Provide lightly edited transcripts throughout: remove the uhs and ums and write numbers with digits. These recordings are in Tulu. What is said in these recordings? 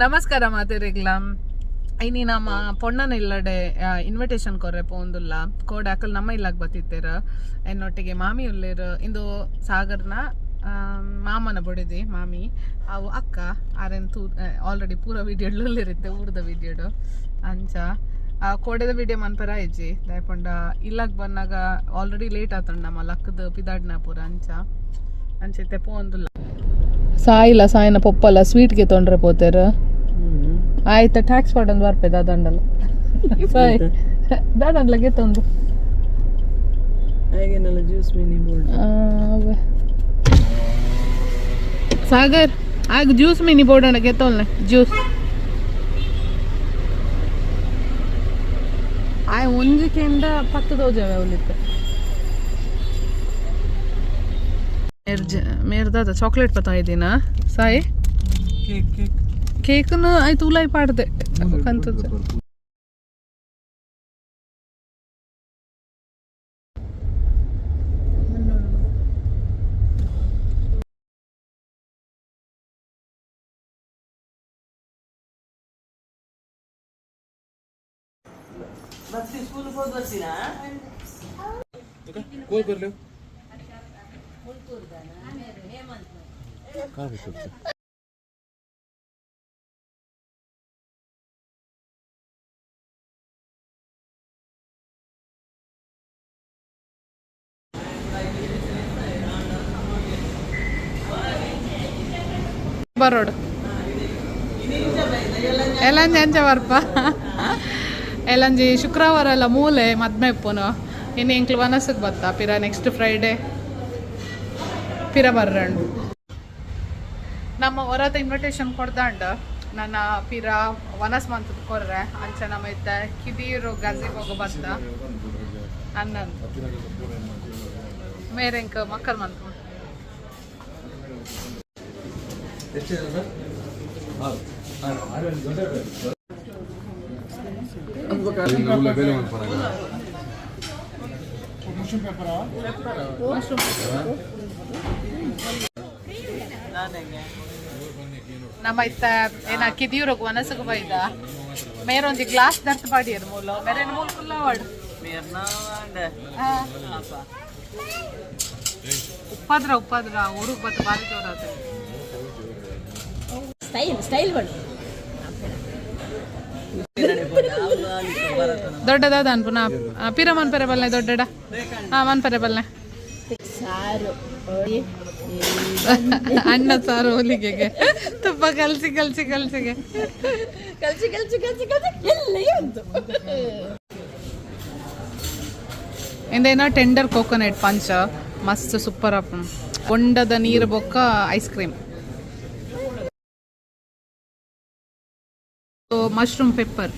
ನಮಸ್ಕಾರ ಮಾತೆರೆಗ್ಲ. ಇನಿ ನಮ್ಮ ಪೊಣ್ಣನ ಇಲ್ಲಡೆ ಇನ್ವಿಟೇಷನ್ ಕೊರ್ರೆ ಪೋಂದುಲ್ಲ. ಕೋಡೆ ಅಕಲ್ ನಮ್ಮ ಇಲ್ಲಾಗ ಬತ್ತಿತ್ತೇರ. ಎನ್ನೊಟ್ಟಿಗೆ ಮಾಮಿ ಉಲ್ಲೇರು. ಇಂದು ಸಾಗರ್ನ ಮಾಮನ ಬೊಡೆದಿ ಮಾಮಿ, ಅವು ಅಕ್ಕ ಆರೆನ್ ತೂ ಆಲ್ರೆಡಿ ಪೂರ ವಿಡಿಯೋ ಉಲ್ಲೇರಿತ್ತೆ, ಊರ್ದ ವಿಡಿಯೋಡು. ಅಂಚ ಕೋಡೆದ ವಿಡಿಯೋ ಮನ್ಪರ ಇಜ್ಜಿ ದಾಯಪಂಡ ಇಲ್ಲಾಗ ಬಂದಾಗ ಆಲ್ರೆಡಿ ಲೇಟ್ ಆತಂಡ, ನಮ್ಮ ಲಕ್ಕದ ಪಿದಾಡ್ನ ಪೂರ. ಅಂಚ ಅಂಚೈತೆ ಪೋಂದುಲ್ಲ. ಸಾಯಿಲ ಸಾಯಿನ ಪೊಪ್ಪಲ್ಲ ಸ್ವೀಟ್ಗೆ ತೊಂದ್ರೆ ಪೋತೇರು. ಆಯ್ತ, ಟ್ಯಾಕ್ಸ್ ಪಾಡೊಂದು ಬರ್ಪೆ ದಾದಂಡಲ ಸಾಯ್ ದಾದಂಡ್ಲಗೆ ತಂದು. Juice mini board. ಸಾಗರ್ ಆಗ ಜ್ಯೂಸ್ ಮಿನಿ ಬೋರ್ಡ್ ಅಣ್ಣ ಗೆತ್ತೋಲ್ನೆ ಜ್ಯೂಸ್. ಆಯ್ ಒಂಜಿ ಕೆಂಡ ಪತ್ತು ದೋಜವೆ ಅವಲಿತ್ತು. ಮೇರ್ದಾದ ಚಾಕ್ಲೇಟ್ ಪತ್ತ ಇದ್ದೀನ ಸಾಯಿ? Cake cake. ಕೇಕ್ನು ಆಯ್ತು, ಉಲಾಯಿ ಪಾಡ್ದೆ ಕಂತದ್ದು. ಸ್ಕೂಲ್ ಹೋಗಿ ಬರ್ತೀರಾ? ಬರೋಡು ಎಲ್ಲಂಜಿ ಅಂಚ ಬರ್ಪ. ಎಲ್ಲಂಜಿ ಶುಕ್ರವಾರ ಎಲ್ಲ ಮೂಲೆ ಮದ್ಮೆ ಇಪ್ಪುನು. ಇನ್ನು ಎಂಕ್ಲು ವನಸಕ್ಕೆ ಬತ್ತ ಪಿರ ನೆಕ್ಸ್ಟ್ ಫ್ರೈಡೆ ಪಿರ ಬರ್ರಂಡು. ನಮ್ಮ ಹೊರತ ಇನ್ವಿಟೇಷನ್ ಕೊಡ್ದಾಂಡ, ನನ್ನ ಪಿರ ವನಸ್ ಮಂತದ ಕೊರ್ರೆ. ಅಂಚ ನಮ್ಮ ಇತ್ತ ಕಿದೀರು ಗಜಿ ಹೋಗ ಬತ್ತ ಅನ್ನನ್ ಮೇರೆಂಕ ಮಕ್ಕಳು ಮಂತು. ಎಷ್ಟಿದೆ ಸರ್? ಬೇಲೆ ಮನ್ಪನಾಗ. ನಮ್ಮ ಇತ್ತ ಏನ ಕಿದಿಯೂರಿಗೆ ವನಸಗ ಬೈದ. ಮೇರೊಂಜಿ ಗ್ಲಾಸ್ ದರ್ತ್ ಪಾಡಿಯರ್ ಮೂಲ ಮೇರೇನು ಮೂಲ ಕುಲ್ಲವಾಡು. ಉಪ್ಪಾದ್ರ ಉಪ್ಪಾದ್ರ ಊರಿಗೆ ಬತ್ತ ಬಾರಿ ಜೋರಾದ. ಸ್ಟೈಲ್ ಸ್ಟೈಲ್ ಬಣ್ಣ. ದೊಡ್ಡದಾದ ಅನ್ಪುನ ಪಿರ ಮನ್ಪೆರೆ ಬಲ್ಲೆ ದೊಡ್ಡಡ. ಹಾ, ಮನ್ಪೆರೆ ಬಲ್ಲೆ. ಸಾರು. ಅಣ್ಣ ಸಾರು ಹೋಲಿಗೆಗೆ ತುಪ್ಪ ಕಲಸಿ ಕಲಸಿ ಕಲಸಿಗೆ. ಕಲ್ಸಿ ಕಲ್ಸಿ ಕಲ್ಸಿ ಕಲ್ಸಿ ಎಲ್ಲ ಉಂಟು. ಇಂದೇನ ಟೆಂಡರ್ ಕೋಕೋನಟ್ ಪಂಚ ಮಸ್ತ್ ಸೂಪರ್ ಅಪ್. ಬೊಂಡದ ನೀರು ಬೊಕ್ಕ ಐಸ್ ಕ್ರೀಮ್, ಮಶ್ರೂಮ್ ಪೆಪ್ಪರ್.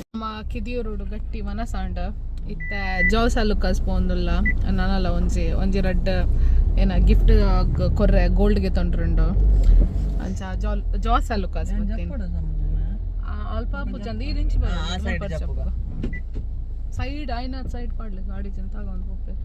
ನಮ್ಮ ಕಿದಿಯೂರುಡು ಗಟ್ಟಿ ಮನಸಾಂಡ್. ಇತ್ತೆ ಜೋಸ್ ಅಲುಕಾಸ್ ಪೋಂದುಲ್ಲ. ನನಲ ಒಂಜಿ ಒಂಜಿ ರಡ್ಡ್ ಏನ ಗಿಫ್ಟ್ ಕೊರ್ರೆ ಗೋಲ್ಡ್ಗೆ ತೊಂಡ್ರುಂಡು. ಅಂಚ ಜಾಲ್ ಜಾಸ್ ಅಲುಕಾಸ್ ಬತ್ತೀನಿ. ಅಲ್ಪ ಪುಜಂದು ಈ ರಿಂಚಿ. ಸೈಡ್ ಆಯ್ನ ಸೈಡ್ ಪಾಡ್ಲೆ ಗಾಡಿ ಜನ ತಗೊಂಡು ಪೋಪೆ.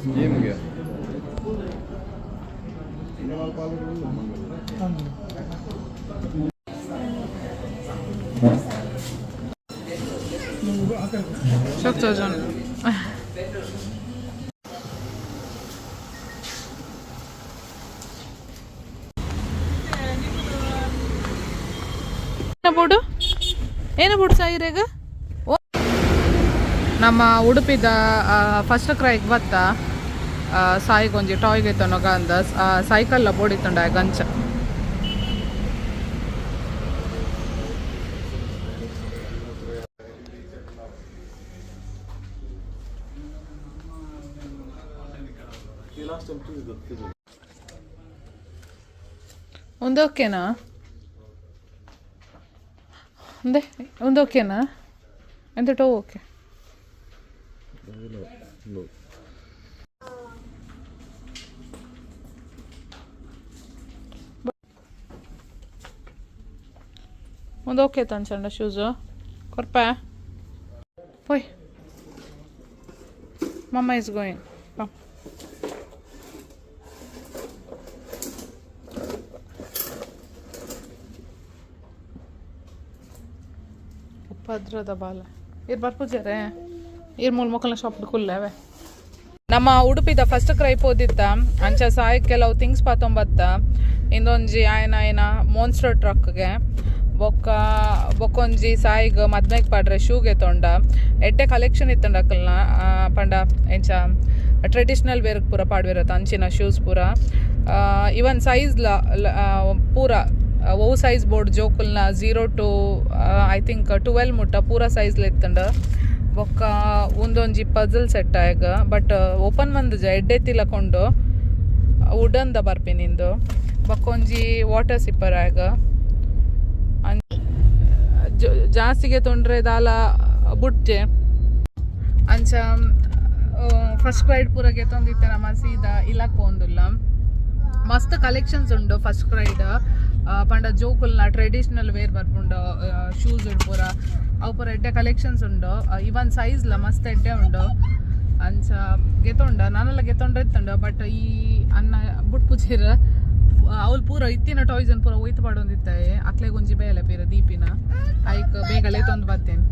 ಸ್ಕೀಮ್ಗೆ. Çok da canım. ಬೋಡು ಏನು ಬೋಡು ಸಾಯಿರೇಗ? ನಮ್ಮ ಉಡುಪಿದ ಫಸ್ಟ್ ಕ್ರೈಗ್ ಬತ್ತ. ಸಾಯಿಗೊಂಜಿ ಟಾಯ್ಗೆ ತನಗ ಅಂದ ಸೈಕಲ್ ಬೋಡಿತ್ತುಂಡ ಗಂಚ. ಲಾಸ್ಟ್ ಟೈಮ್ ತೂದು. ಒಂದು ಓಕೆನಾ? ಒಂದೇ ಒಂದು ಓಕೆನಾ? ಎಂತ ಟೋ ಓಕೆ. ಒಂದು ಓಕೆ ತಂಚಂಡ ಶೂಸು ಕೊರ್ಪ ಪೋಯ್. ಮಮ್ಮ is going. ಉಪದ್ರದ ಬಾಲ ಇರ್ ಬರ್ಪುಜಾರೆ ಇರ್ ಮೂಲ ಮೊಕ್ಕಲ್ನ ಶಾಪ್ ಕುಲ್ಲವೆ. ನಮ್ಮ ಉಡುಪಿದ ಫಸ್ಟ್ ಕ್ರೈ ಪೋದಿತ್ತ. ಅಂಚ ಸಾಯ್ ಕೆಲವು ಥಿಂಗ್ಸ್ ಪಾತೊಂಬತ್ತ. ಇಂದೊಂಜಿ ಆಯನ ಆಯನ ಮೋನ್ಸ್ಟರ್ ಟ್ರಕ್ಗೆ ಬೊಕ್ಕ ಬೊಕ್ಕೊಂಜಿ ಸಾಯಿಗ್ ಮದ್ಮೆಗ್ ಪಾಡ್ರೆ ಶೂಗೆ ತೊಂಡ. ಎಡ್ಡೆ ಕಲೆಕ್ಷನ್ ಇತ್ತಂಡ ಅಕಲ್ನ. ಪಂಡ ಎಂಚ ಟ್ರೆಡಿಷ್ನಲ್ ವೇರ್ ಪೂರ ಪಾಡ್ವಿರತ್ತ ಅಂಚಿನ ಶೂಸ್ ಪೂರ. ಇವನ್ ಸೈಜ್ ಪೂರ ಒವು ಸೈಜ್ ಬೋರ್ಡ್ ಜೋಕುಲ್ನ 0 ಟು I think 12 ಮುಟ್ಟ ಪೂರ ಸೈಜ್ ಇತ್ತಂಡ. ಬೊಕ್ಕ ಒಂದೊಂಜಿ ಪಜಲ್ ಸೆಟ್ ಆಯಗ, ಬಟ್ ಓಪನ್ ಮಂದಜ ಎಡ್ಡೆ ತಿಲಕೊಂಡು ವುಡನ್ the ಬರ್ಪಿನಿಂದು. ಬೊಕ್ಕೊಂಜಿ ವಾಟರ್ ಸಿಪ್ಪರ್ ಆಯಗ. ಜಾಸ್ತಿಗೆ ತೊಂದ್ರೆ ದಾಲ ಬುಡ್ಜೆ. ಅಂಚ ಫಸ್ಟ್ ಕ್ರೈಡ್ ಪೂರ ಗೆತ್ತೊಂದಿತ್ತೆ. ನಮ್ಮ ಸೀದಾ ಇಲ್ಲಕ್ ಪೋಂದುಲ್ಲ. ಮಸ್ತ್ ಕಲೆಕ್ಷನ್ಸ್ ಉಂಡು ಫಸ್ಟ್ ಕ್ರೈಡ್. ಪಂಡ ಜೋಕುಲ್ನ ಟ್ರೆಡಿಷನಲ್ ವೇರ್ ಬರ್ಪುಂಡು, ಶೂಸ್ ಪೂರ ಅವು ಪೂರ ಎಡ್ಡೆ ಕಲೆಕ್ಷನ್ಸ್ ಉಂಡು. ಇವನ್ ಸೈಜ್ಲ ಮಸ್ತ್ ಎಡ್ಡೆ ಉಂಡು. ಅಂಚ ಗೆತೊಂಡ ನಾನೆಲ್ಲ ಗೆತೊಂಡ್ರೆ ಇತ್ತುಂಡು. ಬಟ್ ಈ ಅನ್ನ ಬುಟ್ಪುಜೆರ್. ಅವ್ಲು ಪೂರ ಇತ್ತಿನ ಟಾಯ್ಸ್ ಪೂರ ಒಯ್ತು ಪಾಡೊಂದಿತ್ತೆ. ಅಕ್ಲೆಗ್ ಒಂಜಿ ಬೇಲೆ ಪೀರ ದೀಪಿನ ಐಕ್ ಬೇಗ ಲೇತೊಂದು ಬತ್ತೇನೆ.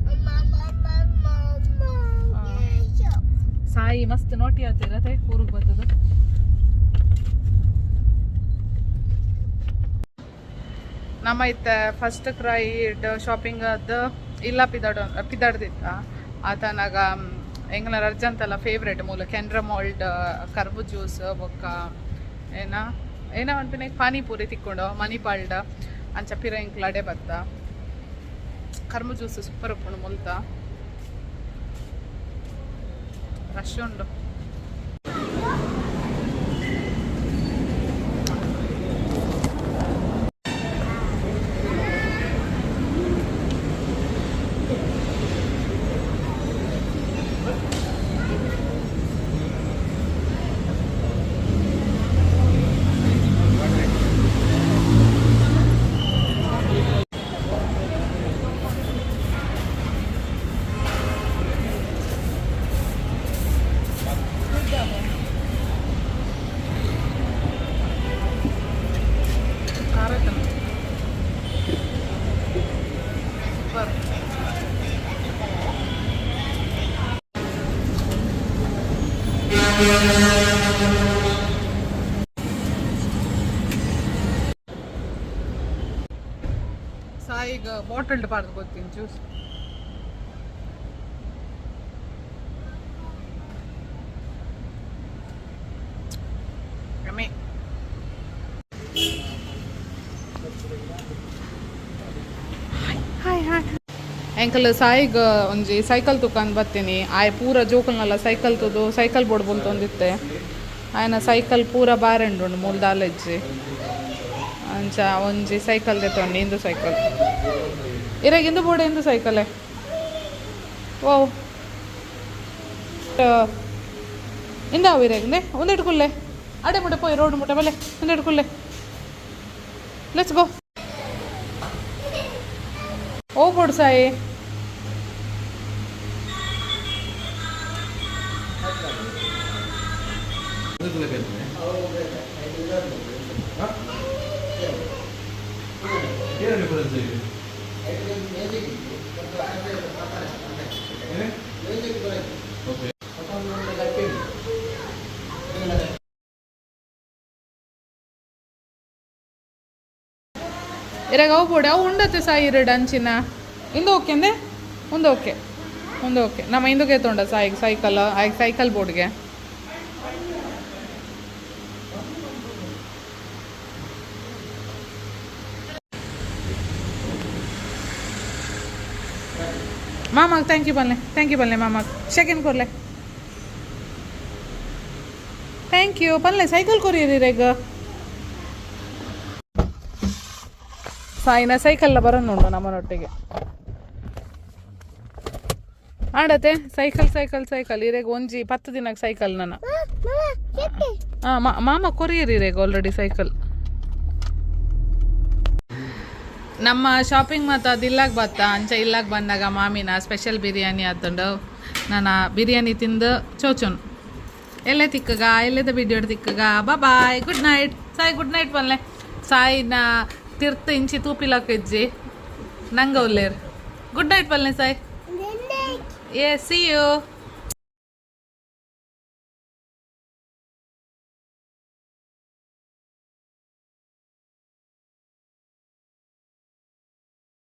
ಸಾಯಿ ಮಸ್ತ್ ನೋಟಿ ಆತಿರತೆ ಊರಿಗೆ ಬರ್ತದ. ನಮ್ಮ ಇತ್ತ ಫಸ್ಟ್ ಕ್ರೈ ಶಾಪಿಂಗ್ ಅದು ಇಲ್ಲ ಪಿದಾಡ ಪಿದಾಡ್ದಿತ್ತ. ಆತನಾಗ ಎಂಗ್ಲ ಅರ್ಜಂತಲ್ಲ ಫೇವ್ರೇಟ್ ಮೂಲ ಕೆನ್ರಾ ಮಾಲ್ಡ್ ಕರ್ಬು ಜ್ಯೂಸ್ ಬೊಕ್ಕ ಏನ ಏನ ಪನ್ಪಿನ ಪಾನಿಪುರಿ ತಿಕ್ಕೊಂಡು ಮಣಿಪಾಲ್ಡ್. ಅಂಚ ಪಿರ ಎಂಕ್ಲ ಅಡೆ ಬತ್ತ. ಕರ್ಬು ಜ್ಯೂಸ್ ಸೂಪರ್ ಉಪ್ಪುಂಡು. ಮುಲ್ತ ರಶ್ ಉಂಡು. ಖಾರ ಸೂಪರ್. ಸಾಯಿಗ ಬಾಟಲ್ಡ್ ಪಾಡ್ದು ಗೊತ್ತೀನಿ ಜ್ಯೂಸ್. ಯಮ್ಮಿ. ಹಾಯ್ ಹಾಯ್ ಎಂಕಲ್ ಸಾಯಿಗ್ ಒಂಜಿ ಸೈಕಲ್ ತುಕಂದ್ ಬತ್ತೀನಿ. ಆಯ್ ಪೂರ ಜೋಕುಲ್ನೆಲ್ಲ ಸೈಕಲ್ ತೂದು ಸೈಕಲ್ ಬೋಡು ಬುಲ್ತೊಂದಿತ್ತೆ. ಆಯ್ನ ಸೈಕಲ್ ಪೂರ ಬಾರೆಂಡುಂಡು ಮೂಲು ದಾಲಜ್ಜಿ. ಅಂಚ ಒಂಜಿ ಸೈಕಲ್ ದೆತ್ತೊಂಡು. ಇಂದು ಸೈಕಲ್ ಇರೆಗ್ ಇಂದು ಬೋಡೆ. ಇಂದು ಸೈಕಲೆ ಓ ಇಂದಾವು ಇರೆಗ್ ಒಂದೆಡ್ ಕುಲ್ಲೆ. ಅಡೆ ಮುಟ್ಟೆ ಪೋಯ್ ರೋಡ್ ಮುಟ್ಟೆ ಬಲೆ ಒಂದೆಡ್ ಕುಲ್ಲೆ. Let's go. ಓ ಬೋಡು ಸಾಯಿ. ಏನು ಡಿಫರೆನ್ಸ್ ಇದೆ? ಓಕೆ. ಇರಾಗ ಅವು ಬೋಡೆ. ಅವು ಉಂಡತ್ತೆ ಸಾಯಿ ಇರಡು ಅಂಚಿನ. ಇಂದು ಓಕೆ ಅಂದೆ. ಒಂದು ಓಕೆ, ಒಂದು ಓಕೆ. ನಮ್ಮ ಇಂದುಗೆ ತೊಂಡ ಸಾಯಿಗೆ ಸೈಕಲ್ ಆಯ್ಕೆ ಸೈಕಲ್ ಬೋರ್ಡ್ಗೆ. ಮಾಮಾಗ thank you ಬಲ್ಲೆ, thank you ಬಲ್ಲೆ. ಮಾಮಾಗ ಸೆಕೆಂಡ್ ಕೊರ್ಲೆ. Thank Thank you ಪನ್ಲೆ. ಸೈಕಲ್ ಕೊರಿಯರಿ ರೇಗ. ಸಾಯಿನ ಸೈಕಲ್ ಬರೋಣ ನಮ್ಮನೊಟ್ಟಿಗೆ ಆಡತೆ. Cycle, cycle, cycle. ಇರೆಗ್ ಒಂಜಿ 10 ದಿನಕ್ಕೆ ಸೈಕಲ್ ನನ್ನ. ಹಾಂ, ಮಾಮ ಕೊರಿಯರ್ ಇರೆಗ್ ಆಲ್ರೆಡಿ ಸೈಕಲ್. ನಮ್ಮ ಶಾಪಿಂಗ್ ಮತ್ತು ಅದು ಇಲ್ಲಾಗ ಬತ್ತ. ಅಂಚ ಇಲ್ಲಾಗ ಬಂದಾಗ ಮಾಮಿನ ಸ್ಪೆಷಲ್ ಬಿರಿಯಾನಿ ಆತಂಡು. ನಾನು ಬಿರಿಯಾನಿ ತಿಂದು ಚೋಚೋನ್. ಎಲ್ಲೇ ತಿಕ್ಕಗ, ಎಲ್ಲೆದ ವಿಡಿಯೋ ತಿಕ್ಕಗ. Bye, good night. Sai, good night ಪನ್ಲೆ. ಸಾಯಿನ ತಿರ್ತು ಇಂಚಿ ತೂಪಿಲಾಕ ಇಜ್ಜಿ ನಂಗ ಉಲ್ಲೇರ್. ಗುಡ್ ನೈಟ್ ಪಲ್ಲೆ ಸಾಯಿ. ಏ, ಸಿ you.